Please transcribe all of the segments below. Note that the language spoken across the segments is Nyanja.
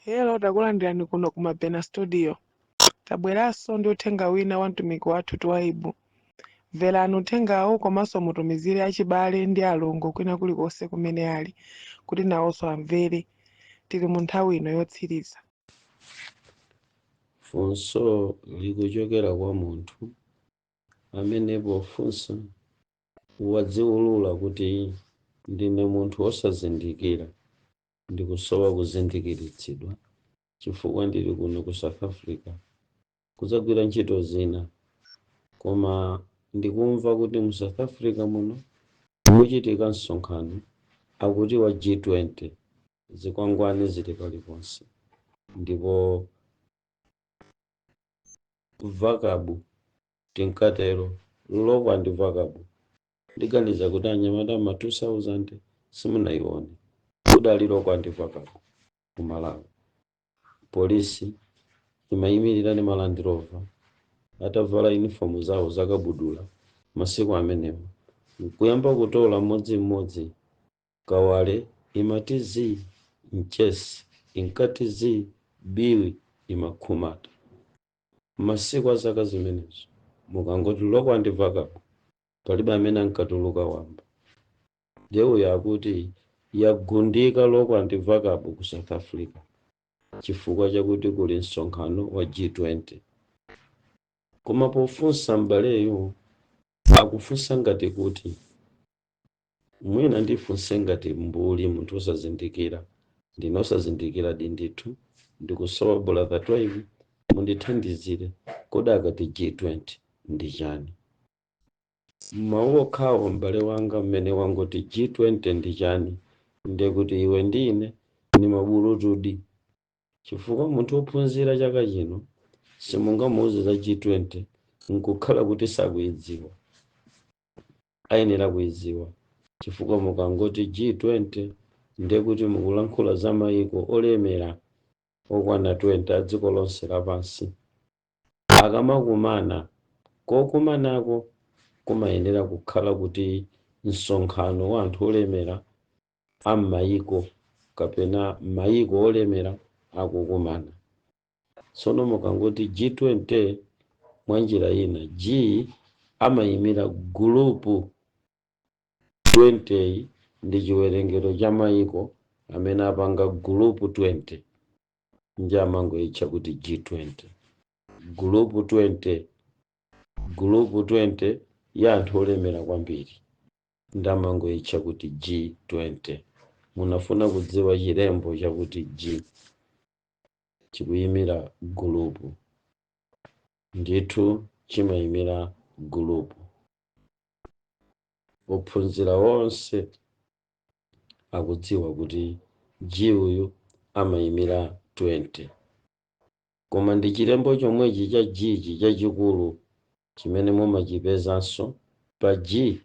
Hello, takulandirani kuno ku Mabena Studio. Tabweranso ndi uthenga wina wa mtumiki wathu Twaibu. Mverani uthengawu komanso mutumizire achibale ndi alongo kwina kulikonse kumene ali kuti nawonso amvere. Tili mu nthawi ino yotsiriza. Funso likuchokera kwa munthu amene pofunsa wadziwulula kuti ndine munthu wosazindikira, ndikusowa kuzindikiritsidwa chifukwa ndili kuno ku South Africa kudzagwira ntchito zina, koma ndikumva kuti mu South Africa muno muchitika msonkhano akuti wa G20. Zikwangwani zili paliponse ndipo vakabu tinkatero lokwa ndi vakabu. Ndiganiza kuti anyamata ma 2000 simunayione. Kudali lokwa ndi vakabu ku Malawi. Polisi imayimirira ndi ma Land Rover atavala uniform zawo zakabudula masiku amenewo, nkuyamba kutola mmodzimmodzi. Kawale imati zi, mchesi inkati zi, biwi imakhumata. Masiku a zaka zimenezo mukangoti lokwa ndi vakabu, palibe amene ankatuluka wamba. Ndiye uyo akuti yagundika lokwa ndi vakabu ku South Africa chifukwa chakuti kuli msonkhano wa G20. Koma pofunsa m'baleyo akufunsa ngati kuti mwina ndifunse ngati mbuli, munthu wosazindikira. Ndine osazindikira ndithu, ndikusowa. Brother Twaibu, mundithandizire, kodi akati G20 ndi chani? Mawu okhawo, m'bale wanga, mmene wangoti G20 ndi chani, ndiye kuti iwe ndi ine ni mabulutudi, chifukwa munthu wophunzira chaka chino simungamuuze za G20 nkukhala kuti sakuidziwa. Ayenera kuidziwa, chifukwa mukangoti G20 ndiye kuti mukulankhula za mayiko olemera okwana 20 a dziko lonse lapansi. Akamakumana, kokumanako kumayenera kukhala kuti msonkhano wa anthu olemera a m'mayiko kapena mayiko olemera akukumana. Tsono mukangoti G20, mwa njira ina G amayimira group, 20 ndi chiwerengero cha mayiko amene apanga group 20, ndi amangoyitcha kuti G20, group 20, group 20 ya anthu olemera kwambiri, ndi amangoyitcha kuti G20. Munafuna kudziwa chilembo chakuti G chikuyimira group, ndithu chimayimira group. Ophunzira onse akudziwa kuti G uyu amayimira 20, koma ndi chilembo chomwechi cha G chi chachikulu chimene mumachipezanso pa G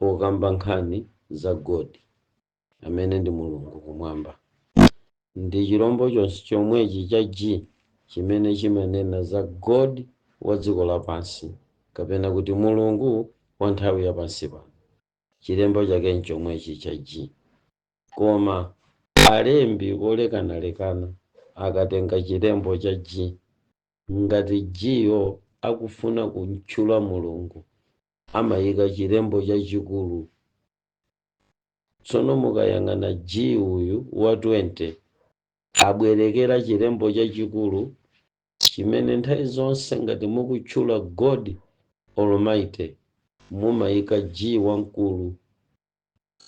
okamba nkhani za God amene ndi Mulungu kumwamba. Ndi chilombo chonse chomwechi cha G chimene chimanena za God wa dziko lapansi kapena kuti Mulungu wa nthawi yapansi pano. Chilembo chake nchomwechi cha G, koma alembi olekanalekana akatenga chilembo cha G, ngati G yo akufuna kutchula Mulungu, amayika chilembo chachikulu. Tsono mukayang'ana G uyu wa 20 abwerekera chilembo chachikulu chimene nthawi zonse ngati mukutchula God Almighty mumayika G wamkulu,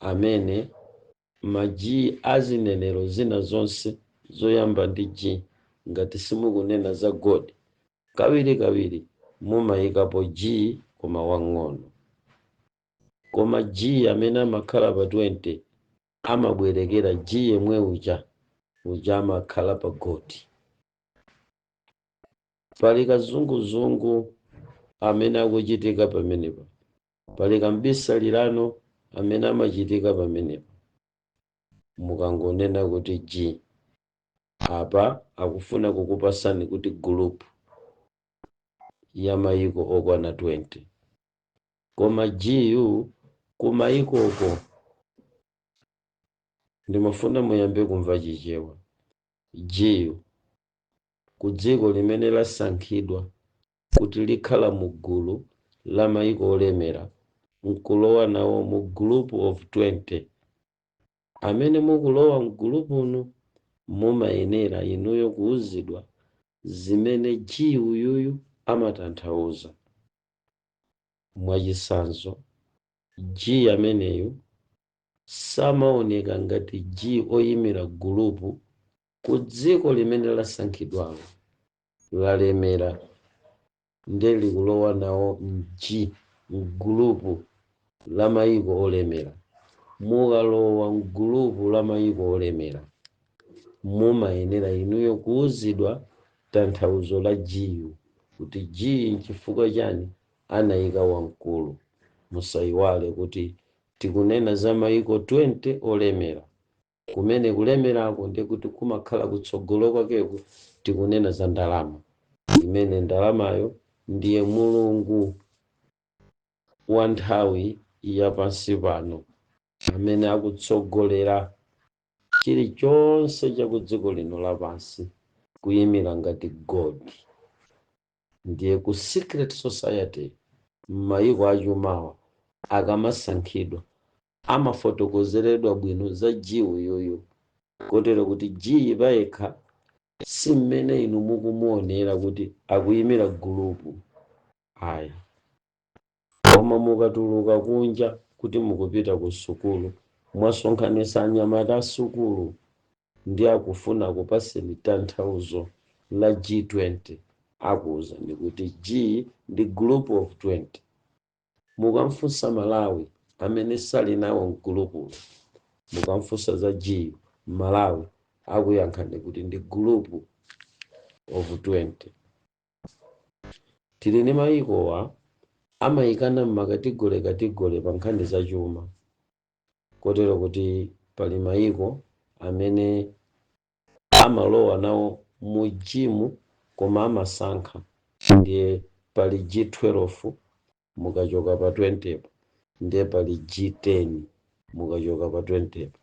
amene ma G azinenero zina zonse zoyamba ndi G, ngati simukunena za God, kawirikawiri mumayikapo G koma wang'ono. Koma G amene amakhala pa 20 amabwerekera G yemwe uja uja amakhala pa God. Pali kazunguzungu amene akuchitika pamenepa, pali kambisalirano amene amachitika pamenepa. Mukangonena kuti G apa, akufuna kukupasani kuti group ya mayiko okwana 20, koma Gu kumayikoko, ndimafuna muyambe kumva Chichewa. G ku dziko limene lasankhidwa kuti likhala mu gulu la mayiko olemera nkulowa nawo mu group of 20, amene mukulowa mgulupuno mumayenera inuyo kuuzidwa zimene G uyuyu amatanthauza. Mwachitsanzo, G ameneyu samaoneka ngati G oyimira gulupu ku dziko limene lasankhidwalo lalemera nde likulowa nawo mG mgulupu la mayiko olemera. Mukalowa mgulupu la mayiko olemera, mumayenera inuyo kuuzidwa tanthauzo la G, kuti G nchifukwa chani anayika wamkulu. Musayiwale kuti tikunena za mayiko 20 olemera. Kumene kulemerako ndikuti kumakhala kutsogolo kwakeko tikunena za ndalama, imene ndalamayo ndiye mulungu wa nthawi yapansi pano amene akutsogolera chilichonse cha ku dziko lino lapansi, kuyimira ngati God. Ndiye ku secret society, m'mayiko achumawa, akamasankhidwa amafotokozeredwa bwino za G uyuyu, kotero kuti G payekha si mmene inu mukumuonera kuti akuyimira gulupu, ayi. Koma mukatuluka kunja kuti mukupita ku sukulu, mwasonkhanitsa anyamata a sukulu ndi akufuna kupaseni tanthauzo la G20, akuwuzani kuti G ndi group of 20. Mukamfunsa Malawi amene sali nawo mgulupulo, mukamfunsa za G Malawi, akuyankhani kuti ndi group of 20. Tili ndi mayikowa amayikana m'macategory category pa nkhani zachuma, kotero kuti pali mayiko amene amalowa nawo mu G mu koma amasankha. Ndiye pali G12 mukachoka pa 20 po, ndiye pali G10 mukachoka pa 20 po,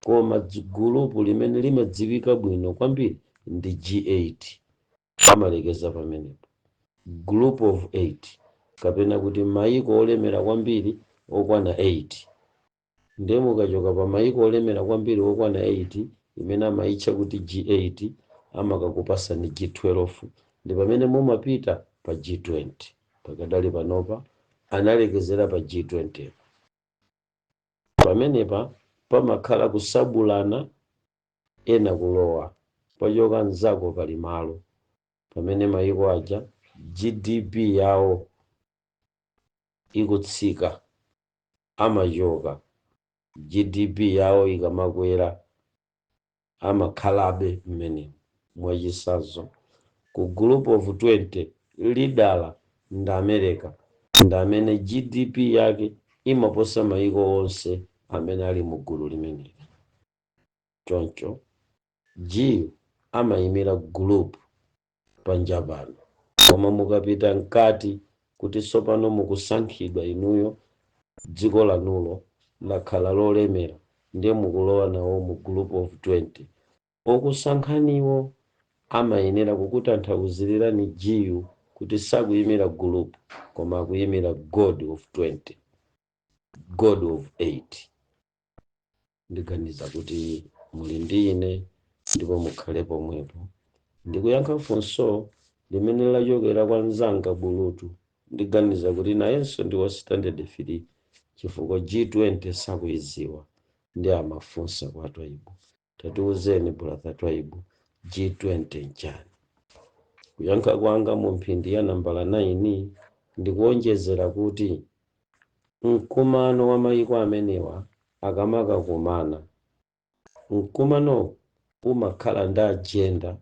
koma gulupu limene limadziwika bwino kwambiri ndi G8. Amalekeza pamenepo, group of 8, kapena kuti mayiko olemera kwambiri okwana 8. Ndiye mukachoka pa mayiko olemera kwambiri okwana 8, imene amayitcha kuti G8, amakakupasani G12, ndi pamene mumapita pa G20. Pakadali panopa analekezera pa G20. Pamenepa pamakhala kusabulana, ena kulowa, pachoka mnzako pali malo. Pamene mayiko aja GDP yawo ikutsika amachoka, GDP yawo ikamakwera amakhalabe mmenemo. Mwachitsanzo, ku group of 20 leader ndi America, ndi amene GDP yake imaposa mayiko onse amene ali mu gulu limeneli. Choncho G amayimira group panja pano, koma mukapita mkati kuti tsopano mukusankhidwa inuyo, dziko lanulo lakhala lolemera, ndiye mukulowa nawo mu group of 20, okusankhaniwo amayenera kukutanthauzirani G kuti sakuyimira group koma akuyimira God of 20, God of 8. Ndiganiza kuti muli ndi ine ndipo mukhale pomwepo. Ndikuyankha funso limene lachokera kwa mzanga Bulutu. Ndiganiza kuti nayenso ndi wa standard 3, chifukwa G20 sakuiziwa, ndi amafunsa kwa Twaibu, "Tatiuzeni brother Twaibu, G20 nchani?" Kuyankha kwanga mu mphindi ya nambala 9 ndikuonjezera kuti mkumano wa mayiko amenewa akamakakumana, mkumano umakhala ndi agenda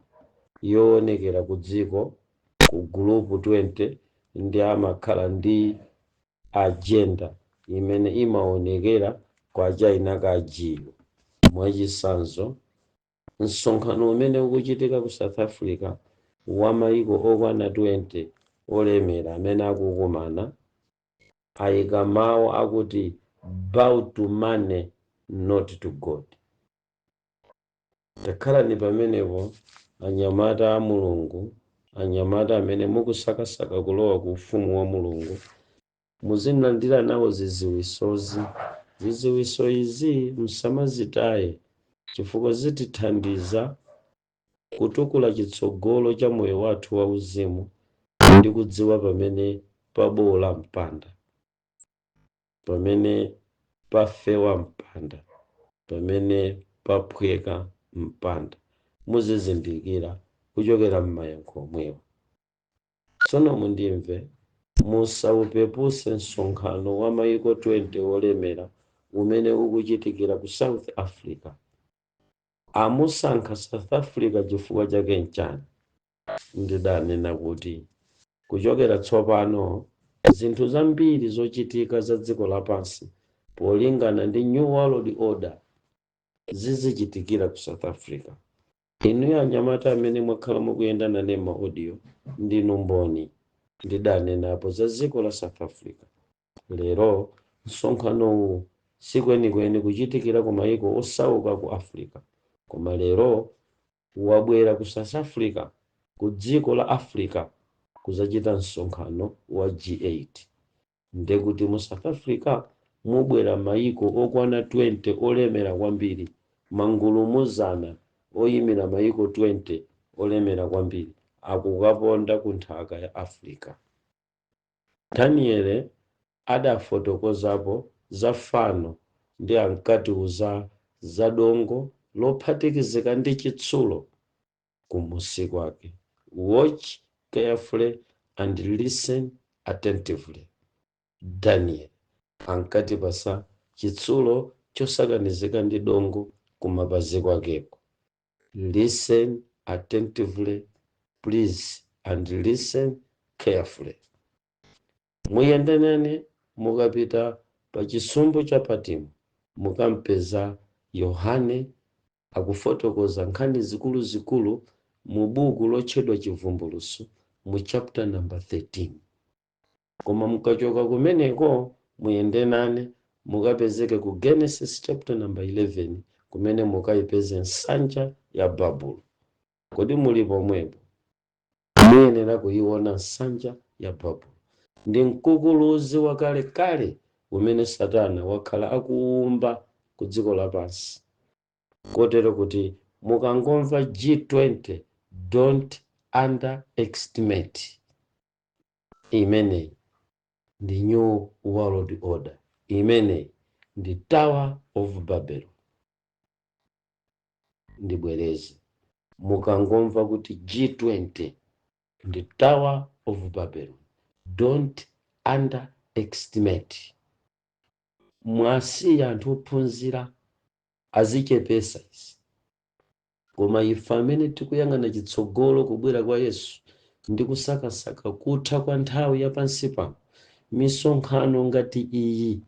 yoonekera ku dziko ku group 20, ndi amakhala ndi agenda imene imaonekera kwa China ka G. Mwachitsanzo, msonkhano umene ukuchitika ku South Africa wa mayiko okwana 20 olemera amene akukumana, ayika mawu akuti "Bow to money, not to God". Takhalani pamenepo, anyamata a Mulungu, anyamata amene mukusakasaka kulowa ku ufumu wa Mulungu, muzilandira nawo ziziwisozi. Ziziwiso izi musamazitaye, chifukwa zitithandiza kutukula chitsogolo cha moyo wathu wauzimu ndi kudziwa pamene pabola mpanda, pamene pafewa mpanda, pamene paphweka mpanda. Muzizindikira kuchokera m'mayankho omwewa. Tsono mundimve, musaupepuse msonkhano wa mayiko 20 olemera umene ukuchitikira ku South Africa. Amusankha South Africa chifukwa chake nchani? Ndidanena kuti kuchokera tsopano zinthu zambiri zochitika za dziko lapansi polingana ndi New World Order zizichitikira ku South Africa. Inuyo anyamata amene mwakhala mukuyenda nane ma audio ndinu mboni, ndidanenapo za dziko la South Africa. Lero msonkhanowu sikwenikweni kuchitikira ku mayiko osauka ku Africa, koma lero wabwera ku South Africa, ku dziko la Africa, kuzachita msonkhano wa G8. Ndekuti mu South Africa mubwera mayiko okwana 20 olemera kwambiri, mangulumuzana oyimira mayiko 20 olemera kwambiri akukaponda ku nthaka ya Africa. Daniel adafotokozapo za fano ndi ankatiuza za dongo lophatikizika ndi chitsulo kumusi kwake. Watch carefully and listen attentively. Daniel ankatipasa chitsulo chosakanizika ndi dongo kumapazi kwakeko. Listen attentively, please, and listen carefully. Muyendenene, mukapita pa chisumbu cha Patimo mukampeza Yohane akufotokoza nkhani zikuluzikulu mu buku lotchedwa Chivumbulutso mu chapter number 13. Koma mukachoka kumeneko, muyende nane mukapezeke ku Genesis chapter number 11, kumene mukayipeze nsanja ya Babulo. Kodi muli pomwepo? Muyenera kuyiona nsanja ya Babulo. Ndi mkukuluzi wakalekale umene Satana wakhala akuwumba ku dziko lapansi, kotero kuti mukangomva G20, don't underestimate. Imeneyi ndi New World Order, imeneyi ndi Tower of Babel. Ndibwereze, mukangomva kuti G20 ndi Tower of Babel, don't underestimate. Mwasiya anthu ophunzira azichepesa izi, koma ife amene tikuyang'ana chitsogolo kubwera kwa Yesu ndi kusakasaka kutha kwa nthawi yapansi pano, misonkhano ngati iyi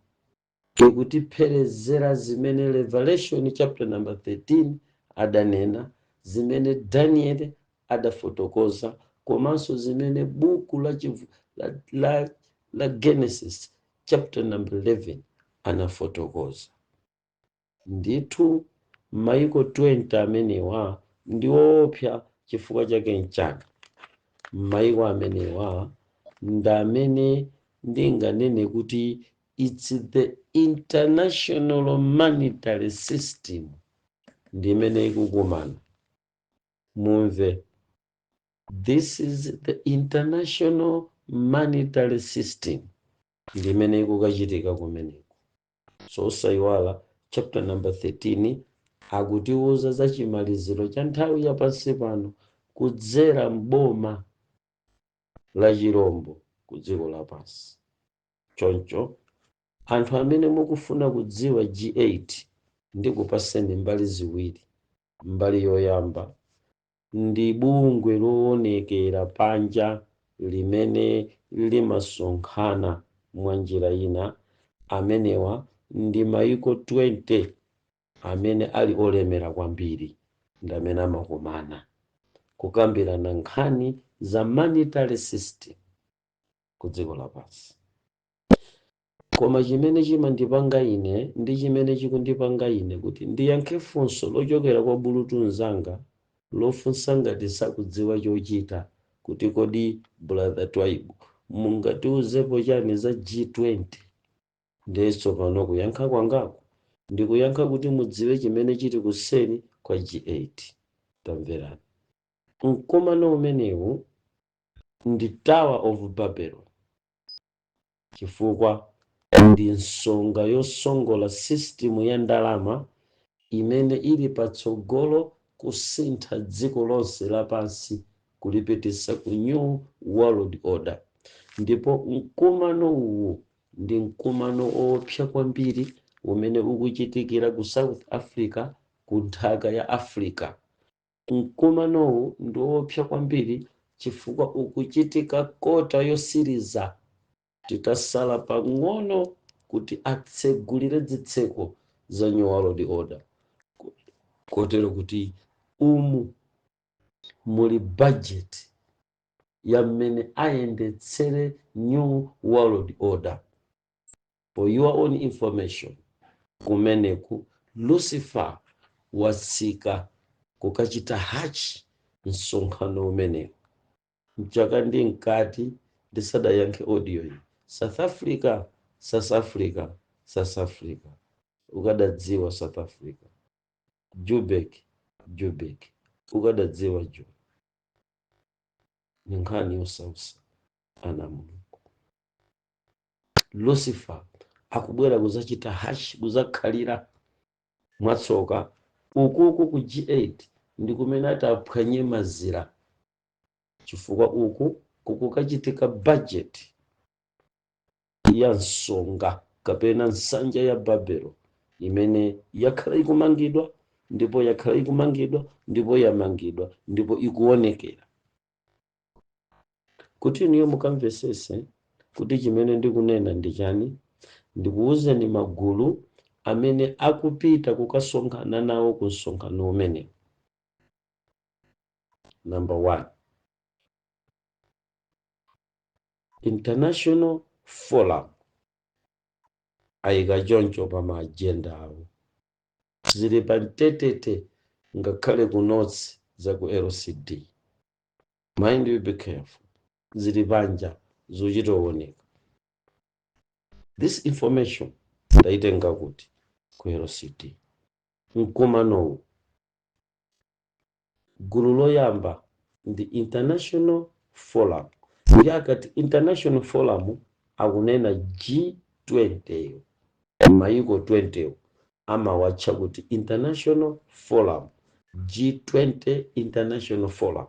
ikutipherezera zimene Revelation chapter number 13 adanena, zimene Daniel adafotokoza, komanso zimene buku la Genesis chapter number 11 anafotokoza. Ndithu maiko 20 amenewa ndi woopsa. Chifukwa chake nchani? Maiko amenewa ndi amene ndinganene kuti it's the international monetary system ndi imene ikukumana. Mumve, this is the international monetary system ndi imene ikukachitika kumeneko. So usayiwala, chapter number 13 akutiuza za chimaliziro cha nthawi yapansi pano kudzera mboma la chirombo ku dziko lapansi. Choncho anthu amene mukufuna kudziwa G8, ndikupaseni mbali ziwiri. Mbali yoyamba ndi bungwe loonekera panja limene limasonkhana mwa njira ina. Amenewa ndi maiko 20 amene ali olemera kwambiri, ndi amene amakumana kukambirana nkhani za monetary system ku dziko lapansi. Koma chimene chimandipanga ine ndi chimene chikundipanga ine kuti ndiyankhe funso lochokera kwa bulutu mzanga lofunsa ngati sakudziwa chochita, kuti kodi Brother Twaibu, mungatiuzepo chani za G20? Ndiye tsopano kuyankha kwangako ndikuyankha kuti mudziwe chimene chili kuseri kwa G8. Tamverani, mkumano umenewu ndi Tower of Babylon, chifukwa ndi nsonga yosongola system ya ndalama imene ili patsogolo kusintha dziko lonse lapansi kulipitisa ku new world order. Ndipo mkumano uwu ndi mkumano woopsa kwambiri umene ukuchitikira ku South Africa, ku nthaka ya Africa. Mkumanowu ndi woopsa kwambiri chifukwa ukuchitika kota yosiriza, titasala pang'ono kuti atsegulire zitseko za new world order, kotero kuti umu muli budget ya mmene ayendetsere new world order. For your own information, kumeneku Lucifer watsika kukachita hachi msonkhano umenewu. Mchaka ndi mkati ndisadayankhe audio iyi, South Africa, South Africa, South Africa, ukadadziwa South Africa, Joburg, Joburg, ukadadziwa jo. Ni nkhani yosausa, ana Mulungu. Lucifer akubwera kuzachita hash, kuzakhalira. Mwatsoka, ukuku ku G8 ndi kumene ati aphwanye mazira, chifukwa uku kukukachitika budget ya nsonga kapena nsanja ya Babelo imene yakhala ikumangidwa, ndipo yakhala ikumangidwa, ndipo yamangidwa, ndipo ikuonekera. Kuti inuyo mukamvesese kuti chimene ndikunena ndi chani, ndikuwuzeni magulu amene akupita kukasonkhana nawo ku msonkhano umenewu. Number one, International Forum, ayika choncho pa ma agenda awo, zili pa mtetete ngakhale ku notes za ku LCD. Mind you, be careful, zili panja zochitooneka. This information ndaitenga kuti? Ku LCD. Mkumanowu, gulu loyamba ndi International Forum. Ndi akati International Forum akunena G20 yo, mayiko 20 yo amawatcha kuti International Forum, G20 International Forum.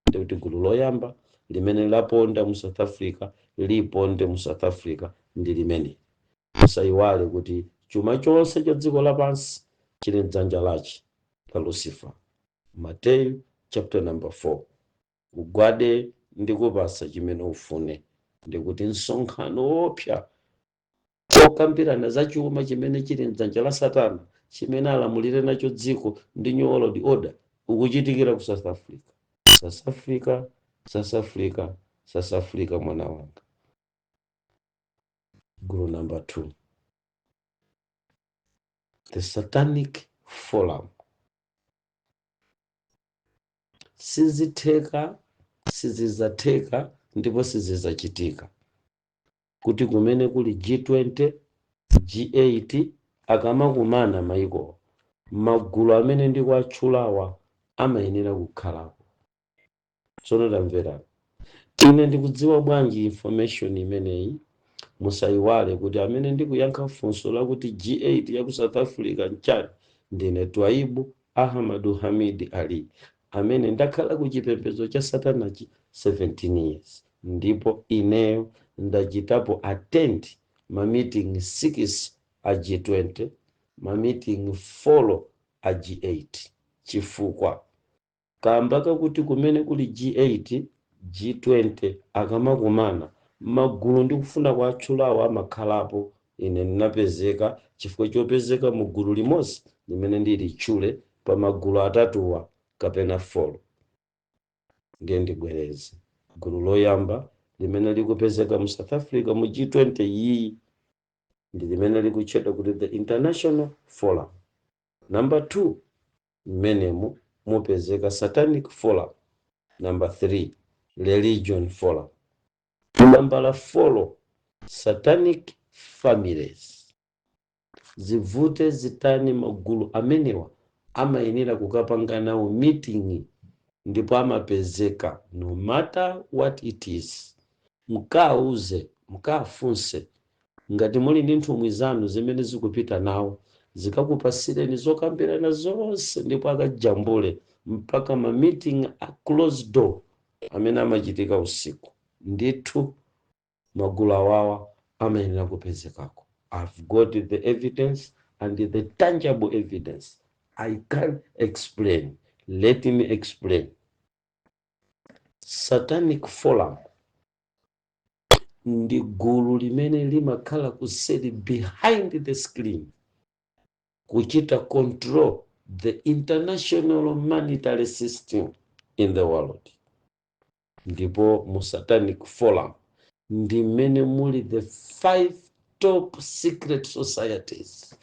Ndikuti gulu loyamba limene laponda mu South Africa, liponde mu South Africa, ndi limene. Musayiwale kuti chuma chonse cha dziko lapansi chili mdzanja lachi la Lucifer. Mateyu chapter number 4, ugwade ndikupasa chimene ufune. Ndikuti msonkhano wopsa okambirana za chuma chimene chili mdzanja la Satana, chimene alamulire nacho dziko ndi new world order, ukuchitikira ku South Africa. South Africa, South Africa, South Africa, mwana wanga. Gulu number 2, the Satanic Forum. Sizitheka, sizidzatheka, ndipo sizidzachitika kuti kumene kuli G20, G8 akamakumana mayiko, magulu amene ndikuatchulawa amayenera kukhalapo. Tsono tamverani, ine ndikudziwa bwanji information imeneyi? Musayiwale kuti amene ndikuyankha funso lakuti G8 ya ku South Africa nchani ndine Twaibu Ahmadu Hamid Ali, amene ndakhala ku chipembedzo cha satanachi 17 years, ndipo ineyo ndachitapo attend ma meeting 6 a G20, ma meeting 4 a G8, chifukwa kamba kakuti kumene kuli G8, G20 akamakumana, magulu ndikufuna kuatchulawo amakhalapo. Ine ndinapezeka chifukwa chopezeka mu gulu limodzi limene ndilitchule pa magulu atatuwa kapena 4. Ndiye ndibwereze, gulu loyamba limene likupezeka mu South Africa mu G20 iyi Ndi limene likutchedwa kuti the International Forum. Number two, mmenemu mupezeka Satanic Forum. Number three, Religion Forum. Nambala 4, Satanic Families. Zivute zitani, magulu amenewa amayenera kukapanga nawo meeting ndipo amapezeka no matter what it is. Mukauze, mukafunse ngati muli ndi nthumwi zanu zimene zikupita nawo, zikakupasireni zokambirana zonse ndipo akajambule mpaka ma meeting a closed door amene amachitika usiku. Ndithu magulu awawa amayenera kupezekako. I've got the evidence and the tangible evidence. I can explain. Let me explain. Satanic Forum ndi gulu limene limakhala kuseri, behind the screen, kuchita control the international monetary system in the world. Ndipo mu Satanic Forum ndi mmene muli the five top secret societies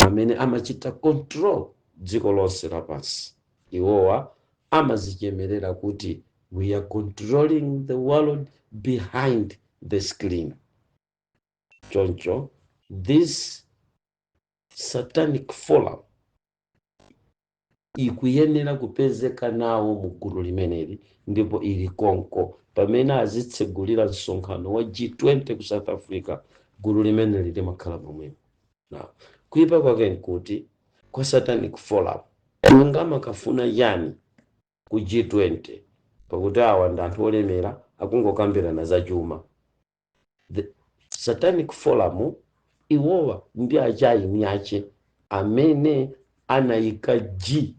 amene amachita control dziko lonse lapansi. Iwowa amazichemerera kuti "We are controlling the world behind the screen." Choncho this Satanic Forum ikuyenera kupezeka nawo mu gulu limeneli ndipo ili konko pamene azitsegulira msonkhano wa G20 ku South Africa. Gulu limeneli limakhala pomwepo. Now, kuipa kwake nkuti kwa Satanic Forum, nanga amakafuna yani ku G20, pakuti awa ndi anthu olemera akungokambirana za chuma? The Satanic Forum, iwowa ndi achaini ache amene anayika G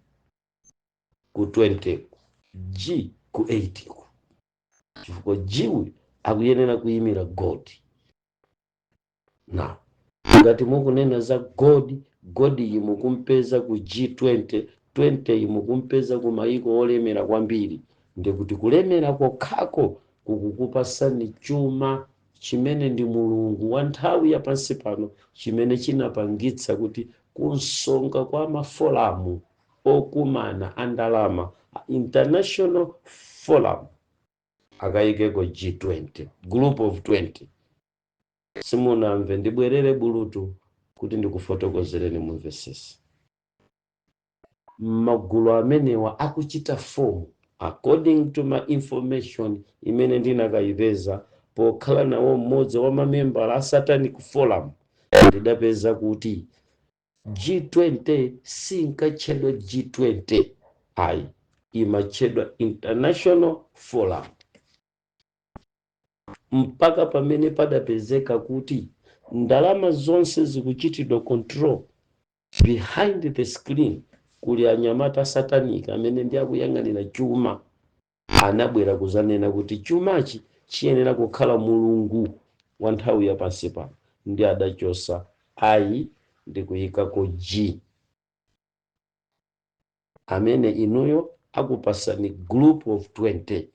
ku 20, G ku 8 ku, chifukwa G uyu akuyenera kuyimira God. Now, ngati mukunena za God, God iyi mukumpeza ku G20, 20 iyi mukumpeza ku mayiko olemera kwambiri, ndikuti kulemera kokhako kukukupasani chuma chimene ndi mulungu wa nthawi yapansi pano, chimene chinapangitsa kuti kunsonga kwa ma forum okumana a ndalama, International Forum, akayikeko G20, Group of 20. Simunamve, ndibwerere bulutu kuti ndikufotokozereni mumvesese. Magulu amenewa akuchita form, according to my information imene ndinakayipeza pokhala nawo mmodzi wa mamembala a Satanic Forum, ndidapeza kuti G20 sinkatchedwa G20 ayi, imatchedwa International Forum, mpaka pamene padapezeka kuti ndalama zonse zikuchitidwa control behind the screen, kuli anyamata satanic amene ndi akuyang'anira chuma. Anabwera kuzanena kuti chumachi chiyenera kukhala mulungu wa nthawi yapansi pano, ndi adachosa I ndi kuyikako G, amene inuyo akupasani Group of 20,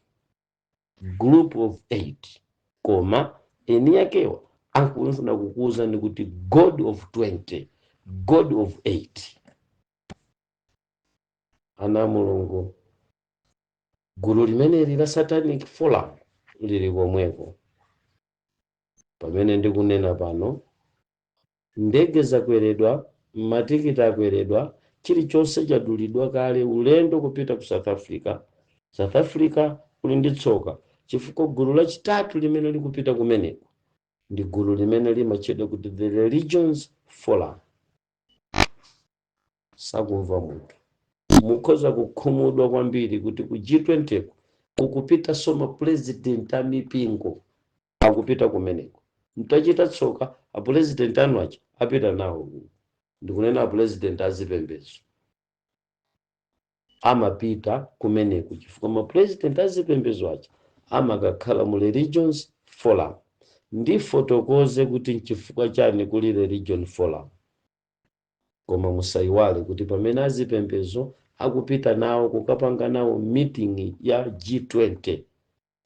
Group of 8, koma eni yakewa akufuna kukuwuzani kuti God of 20, God of 8. Ana Mulungu, gulu limeneli la Satanic Forum lili komweko. Pamene ndikunena pano, ndege zakweredwa, matikiti akweredwa, chilichonse chadulidwa kale, ulendo kupita ku South Africa. South Africa kuli ndi tsoka, chifukwa gulu lachitatu limene likupita kumeneko ndi gulu limene limatchedwa kuti the Religions Forum. Sakumva munthu. Mukhoza kukhumudwa kwambiri kuti ku G20 kukupitanso mapurezidenti a mipingo, akupita kumeneko. Mtachita tsoka, apurezidenti anu aja apita nawo. Ndikunena apurezidenti azipembedzo amapita kumeneko, chifukwa mapurezidenti azipembedzo aja amakakhala mu Religions Forum. Ndifotokoze kuti nchifukwa chani kuli Religion Forum. Koma musayiwale kuti pamene azipembedzo akupita nawo kukapanga nawo meeting ya G20,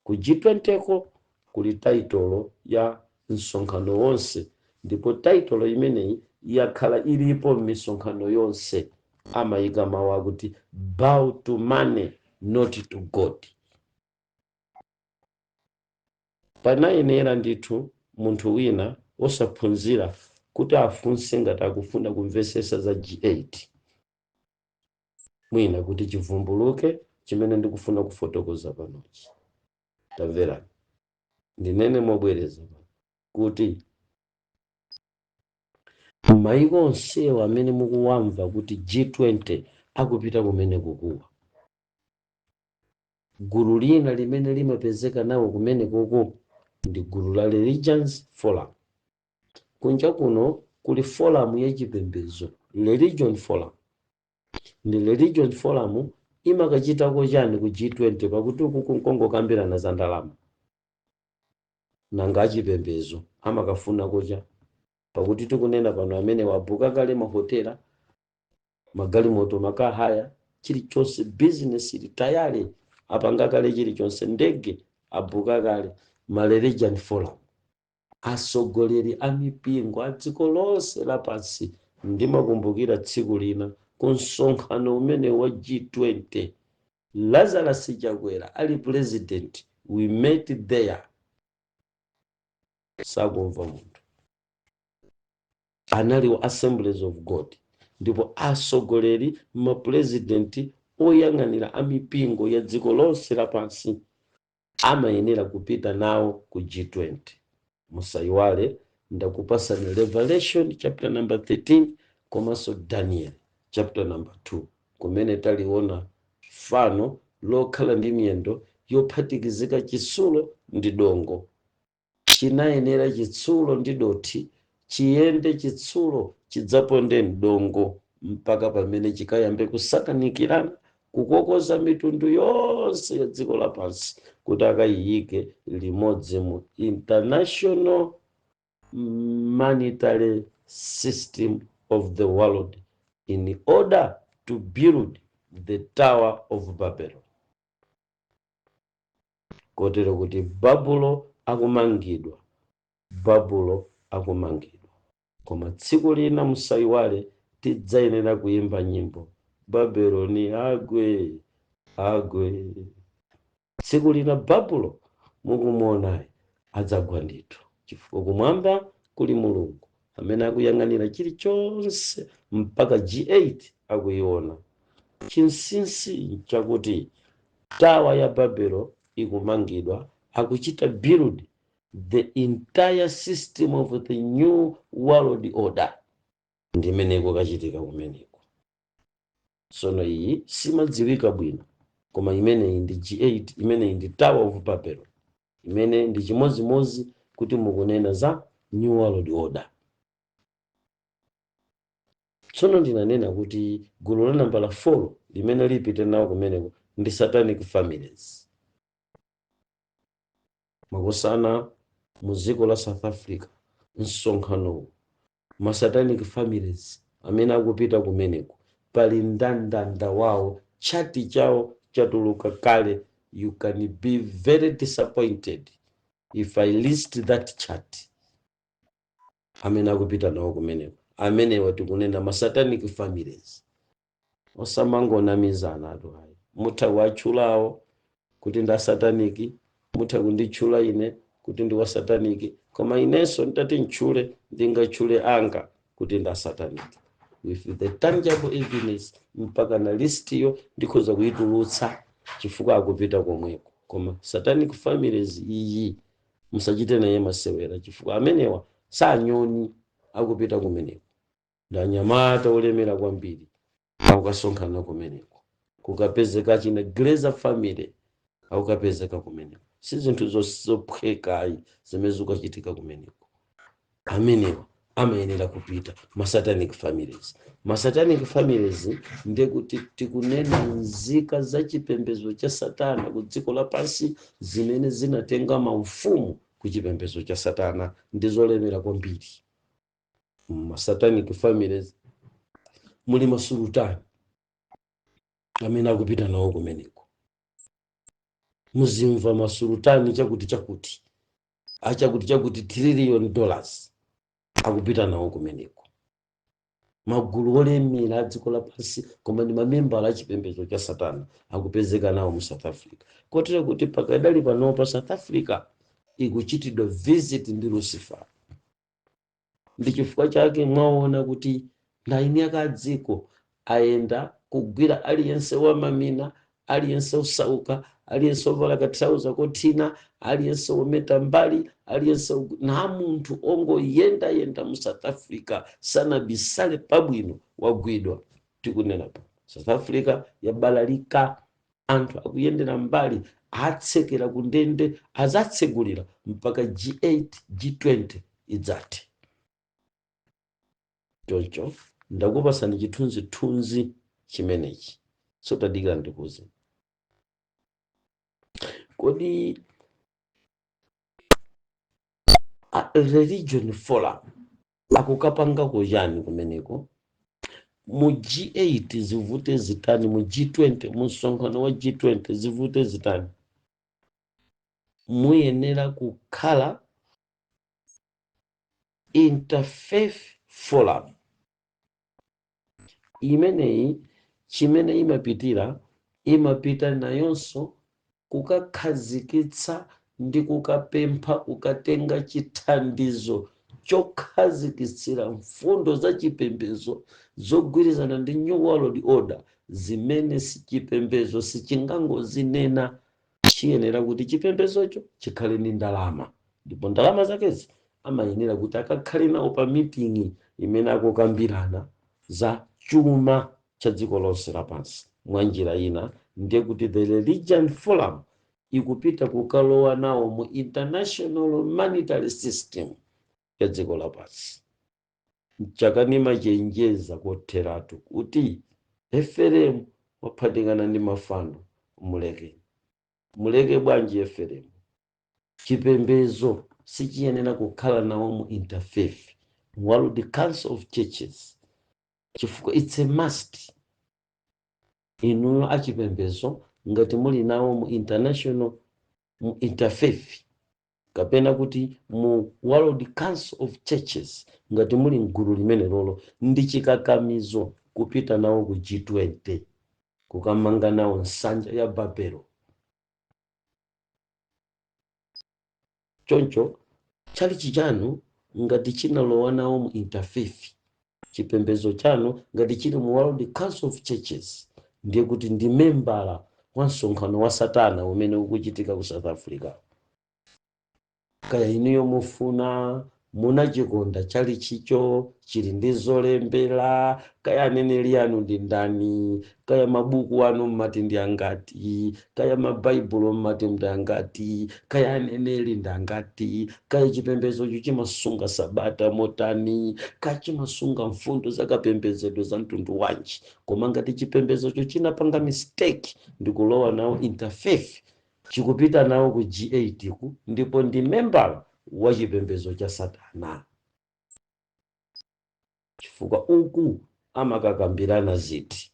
ku G20 ko kuli title ya Msonkhano wonse, ndipo title imeneyi yakhala ilipo m'misonkhano yonse, amayika mawu akuti "Bow to money, not to God". Panayenera ndithu munthu wina wosaphunzira kuti afunse ngati akufuna kumvesesa za G8, mwina kuti chivumbuluke chimene ndikufuna kufotokoza panochi. Tamverani, ndinene mobwereza pano kuti maiko onsewa amene mukuwamva kuti G20 akupita kumene kukuwa, gulu lina limene limapezeka nawo kumene koko ndi gulu la Religions Forum. Kunja kuno kuli forum yachipembedzo, Religion Forum. Ndi Religion Forum imakachitako chani ku G20, pakuti uku kunkongokambirana za ndalama? Nanga achipembedzo amakafuna kucha, pakuti tikunena pano amene wabuka kale mahotela, magalimoto, makahaya, chilichonse, business ili tayari, apanga kale chilichonse, ndege abuka kale. Ma Religion Forum, atsogoleri a mipingo a dziko lonse lapansi. Ndimakumbukira tsiku lina ku msonkhano umene wa G20, Lazarus Chakwera ali president, we met there. Sakumva munthu anali wa Assemblies of God, ndipo atsogoleri, mapurezidenti oyang'anira a mipingo ya dziko lonse lapansi amayenera kupita nawo ku G20. Musayiwale ndakupasani Revelation chapter number 13 komanso Daniel chapter number 2, kumene taliona fano lokhala ndi miyendo yophatikizika chitsulo ndi dongo. Chinayenera chitsulo ndi dothi chiyende, chitsulo chidzaponde mdongo, mpaka pamene chikayambe kusakanikirana, kukokoza mitundu yonse ya dziko lapansi kuti akayiyike limodzi mu international monetary system of the world in order to build the Tower of Babel, kotero kuti Babulo akumangidwa, Babulo akumangidwa. Koma tsiku lina, musayiwale, tidzayenera kuyimba nyimbo, "Babeloni agwe, agwe". Tsiku lina Babulo mukumuonayi adzagwa ndithu, chifukwa kumwamba kuli Mulungu amene akuyang'anira chilichonse, mpaka G8 akuiona. Chinsinsi chakuti tower ya Babelo ikumangidwa, akuchita build the entire system of the new world order, ndimene ikukachitika kumeneko. Tsono iyi simadziwika bwino, koma imeneyi ndi G8, imeneyi ndi Tower of Babel, imene ndi chimozimozi kuti mukunena za new world order. Tsono ndinanena kuti gulu la nambala 4 limene lipite nawo kumeneko ndi satanic families. Makosana, mu dziko la South Africa, msonkhanowu, ma satanic families amene akupita kumeneko, pali mndandanda wawo, chart chawo chatuluka kale. You can be very disappointed if I list that chart. Amene akupita nawo kumeneko, amenewa tikunena ma satanic families. Osamangonamizana atu ayi. Mutha kuwatchulawo kuti ndi asataniki, mutha kunditchula ine kuti ndi wasataniki, koma inenso nditati ntchule, ndingatchule anga kuti ndi asataniki with the tangible evidence, mpaka na listiyo ndikhoza kuyitulutsa, chifukwa akupita komweko. Koma satanic families iyi musachite naye masewera, chifukwa amenewa sanyoni akupita kumeneko, ndi anyamata olemera kwambiri akukasonkhana kumeneko. Kukapezeka china Glazer family akukapezeka kumeneko. Si zinthu zophwekayi zimene zikuchitika kumeneko. Amenewa amayenera kupita, ma satanic families. Ma satanic families ndekuti tikunena nzika za chipembedzo cha satana ku dziko lapansi zimene zinatenga maufumu ku chipembedzo cha satana, ndi zolemera kwambiri. Ma satanic families muli masulutani amene akupita nawo kumeneko. Muzimva masulutani chakuti chakuti. Achakuti chakuti trillion dollars akupita nawo kumeneko. Magulu olemera a dziko lapansi, koma ndi mamembala a chipembedzo cha Satana, akupezeka nawo mu South Africa, kotero kuti pakadali panopa South Africa ikuchitidwa visit ndi Lucifer. Ndi chifukwa chake mwaona kuti eni ake a dziko ayenda kugwira aliyense wamamina, aliyense osauka, aliyense ovala katrauza kothina, aliyense wometa mbali, aliyense na munthu ongoyendayenda mu South Africa sanabisale pabwino wagwidwa. Tikunena pa South Africa yabalalika, anthu akuyendera mbali, atsekera ku ndende, azatsegulira mpaka G8, G20 idzathe. Choncho ndakupasani chithunzithunzi chimenechi. So tadikira ndikuze, kodi a religion forum akukapangako chani kumeneko mu G8? Zivute zitani mu G20, mu msonkhano wa G20, zivute zitani, muyenera kukhala interfaith forum. Imeneyi chimene imapitira, imapita nayonso kukakhazikitsa ndi kukapempha, kukatenga chithandizo chokhazikitsira mfundo za chipembedzo zogwirizana ndi New World Order, zimene si chipembedzo sichingangozinena. Chiyenera kuti chipembedzocho chikhale ndi ndalama, ndipo ndalama zakezi amayenera kuti akakhale nawo pa meeting imene akukambirana za chuma cha dziko lonse lapansi. Mwa njira ina, ndiye kuti the religion forum ikupita kukalowa nawo mu international monetary system ya dziko lapansi. Mchakanima chenjeza kotheratu kuti Eferemu waphatikana ndi mafano. Muleke, muleke bwanji Eferemu? Chipembedzo sichiyenera kukhala nawo mu interfaith, World Council of Churches, chifukwa it's a must. Inuyo achipembedzo, ngati muli nawo mu international, mu interfaith, kapena kuti mu World Council of Churches, ngati muli mgulu limene lolo, ndi chikakamizo kupita nawo ku G20, kukamanga nawo nsanja ya Babelo. Choncho tchalichi chanu ngati chinalowa nawo mu interfaith, chipembedzo chanu ngati chili mu World Council of Churches, ndiye kuti ndi membala wa msonkhano wa Satana umene ukuchitika ku South Africa. Kaya inuyo mufuna, munachikonda chalichicho, chili ndi zolembera, kaya aneneri anu ndi ndani, kaya mabuku anu mmati ndi angati, kaya mabaibulo mmati ndi angati, kaya aneneri ndi angati, kaya chipembedzocho chimasunga sabata motani, kaya chimasunga mfundo zakapembedzedwe za mtundu wanji, koma ngati chipembedzocho chinapanga mistake ndikulowa nawo interfaith, chikupita nawo ku G8 ku, ndipo ndi membala wa chipembedzo cha Satana, chifukwa uku amakakambirana ziti?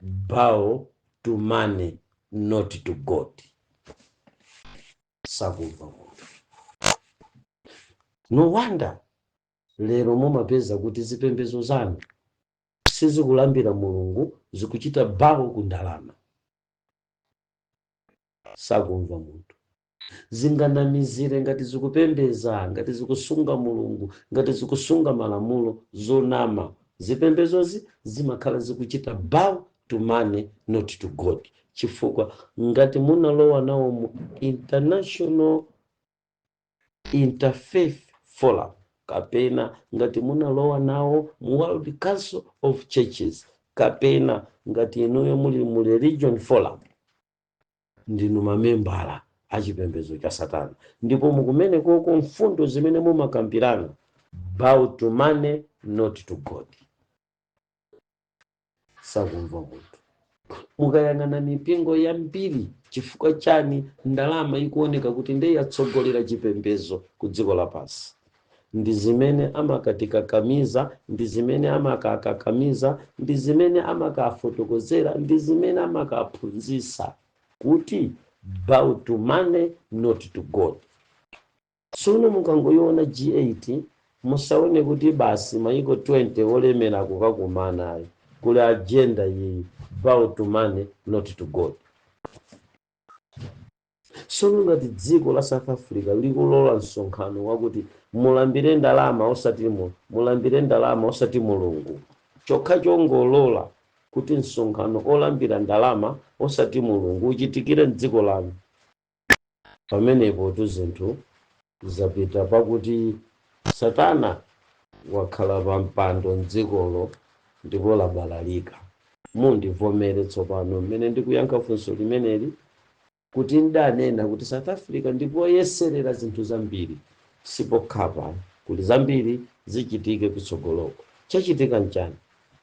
Bow to money, not to God. Sakumva munthu. No wonder lero mumapeza kuti zipembedzo zanu sizikulambira Mulungu, zikuchita bow ku ndalama. Sakumva munthu. Zinganamizire ngati zikupembeza, ngati zikusunga Mulungu, ngati zikusunga malamulo, zonama. Zipembezozi zimakhala zikuchita bow to money, not to God, chifukwa ngati munalowa nawo mu international interfaith forum, kapena ngati munalowa nawo mu World Council of Churches, kapena ngati inuyo muli mu religion forum, ndinu mamembala achipembedzo cha Satana, ndipo mukumene koko mfundo zimene mumakambirana, bow to money, not to God. Sakumva munthu. Mukayang'ana mipingo yambiri, chifukwa chani ndalama ikuoneka kuti ndiye yatsogolera chipembedzo ku dziko lapansi? Ndi zimene amakatikakamiza, ndi zimene amakakakamiza, ndi zimene amakafotokozera, ndi zimene amakaphunzitsa kuti bow to money, not to God. Tsono mukangoiona G8, musaone kuti basi maiko 20 olemera kukakumana ayi. Kuli agenda iyi, bow to money, not to God. Tsono ngati dziko la South Africa likulola msonkhano wakuti mulambire ndalama osati mulambire ndalama osati Mulungu, chokha chongolola kuti msonkhano olambira ndalama osati Mulungu uchitikire mdziko lanu, pamenepo tu zinthu zapita pakuti Satana wakhala pa mpando mdzikolo ndipo labalalika. Mundivomere tsopano mmene ndikuyankha funso limeneli kuti ndanena kuti South Africa ndipoyeserera zinthu zambiri, sipokhapa, kuti zambiri zichitike kutsogoloko. Chachitika nchani?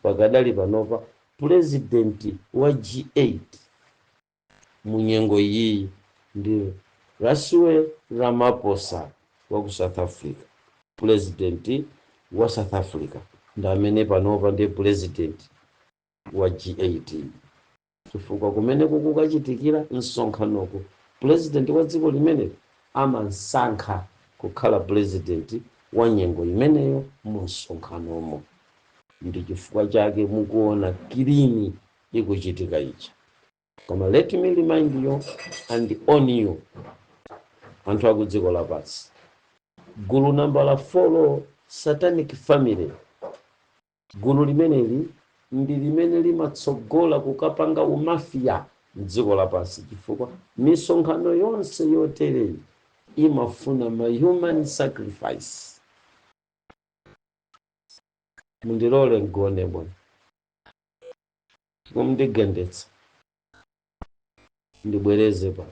Pakadali panopa purezidenti wa G8 munyengo iyi ndi Cyril Ramaphosa wa ku South Africa. Purezidenti wa South Africa ndi amene panopa ndiye purezidenti wa G8, chifukwa kumene kukukachitikira msonkhanoko purezidenti wa dziko limenelo amasankha kukhala purezidenti wa nyengo imeneyo mu msonkhanomo. Ndi chifukwa chake mukuona clean ikuchitika icha. Koma let me remind you and on you, anthu aku dziko lapansi, gulu nambala 4, satanic family, gulu limeneli ndi limene limatsogola kukapanga umafia mdziko lapansi, chifukwa misonkhano yonse yotereyi imafuna ma human sacrifice. Mundilole ngone bwana, mundigendetsa ndibwereze pa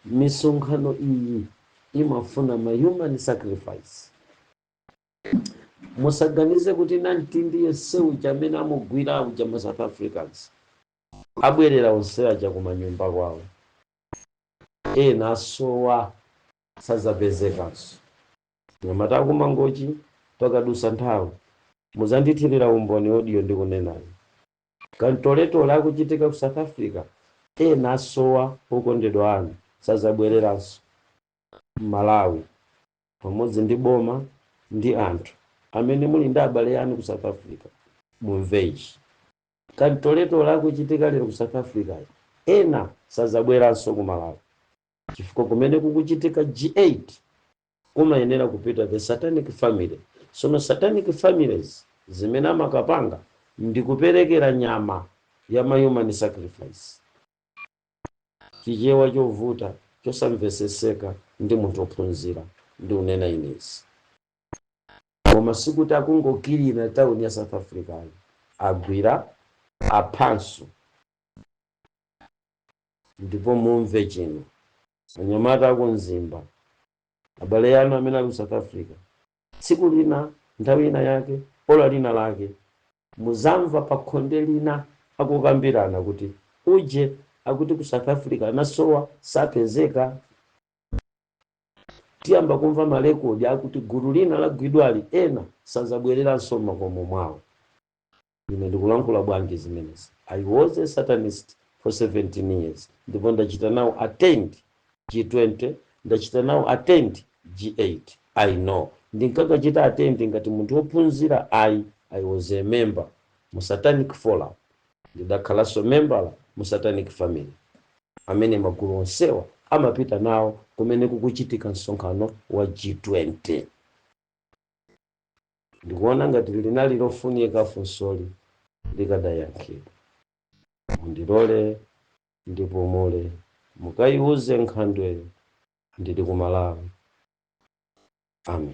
misonkhano iyi imafuna ma human sacrifice. Musaganize kuti namtindi yense uja amene amugwira uja ma South Africans abwerera onse aja kumanyumba kwawo. Ena asowa, sazapezekanso. Nyamata akumangochi, pakadusa nthawi muzandithirira umboni audio ndikunenayo. Kantoletole akuchitika ku South Africa, ena asowa, okondedwa anu sazabwereranso. Malawi pamodzi ndi boma ndi anthu amene muli ndi abale anu ku South Africa, mumve ichi: kantoletole akuchitika lero ku South Africa, ena sazabweranso ku Malawi, chifukwa kumene kukuchitika G8 kumayenera kupita the satanic family. Sono satanic families zimene amakapanga ndi kuperekera nyama ya ma human sacrifice. Chichewa chovuta chosamveseseka ndi munthu ophunzira ndi unena inezi, koma sikuti akungokilira tawuni ya South Africa, agwira aphanso. Ndipo mumve chino, anyamata akumzimba, abale anu amene ali ku South Africa, tsiku lina, nthawi ina yake, ola lina lake, muzamva pa khonde lina akukambirana kuti uje akuti ku South Africa anasowa, sapezeka. Tiyamba kumva malekodi akuti gulu lina lagwidwali, ena sazabwereranso m'makomo mwawo. Ine ndikulankhula bwanji zimenezi? I was a satanist for 17 years, ndipo ndachita nawo attend G20, ndachita nawo attend G8. I know ndinkakachita attend ngati munthu wophunzira. I was a member mu satanic forum, ndidakhalanso member mu satanic family amene magulu onsewa amapita nawo kumene kukuchitika msonkhano wa G20. Ndikuona ngati linali lofunika funsoli likadayankhidwa. Mundilole ndipumule, mukayiuze nkhandweyo ndili ku Malawi. Amen.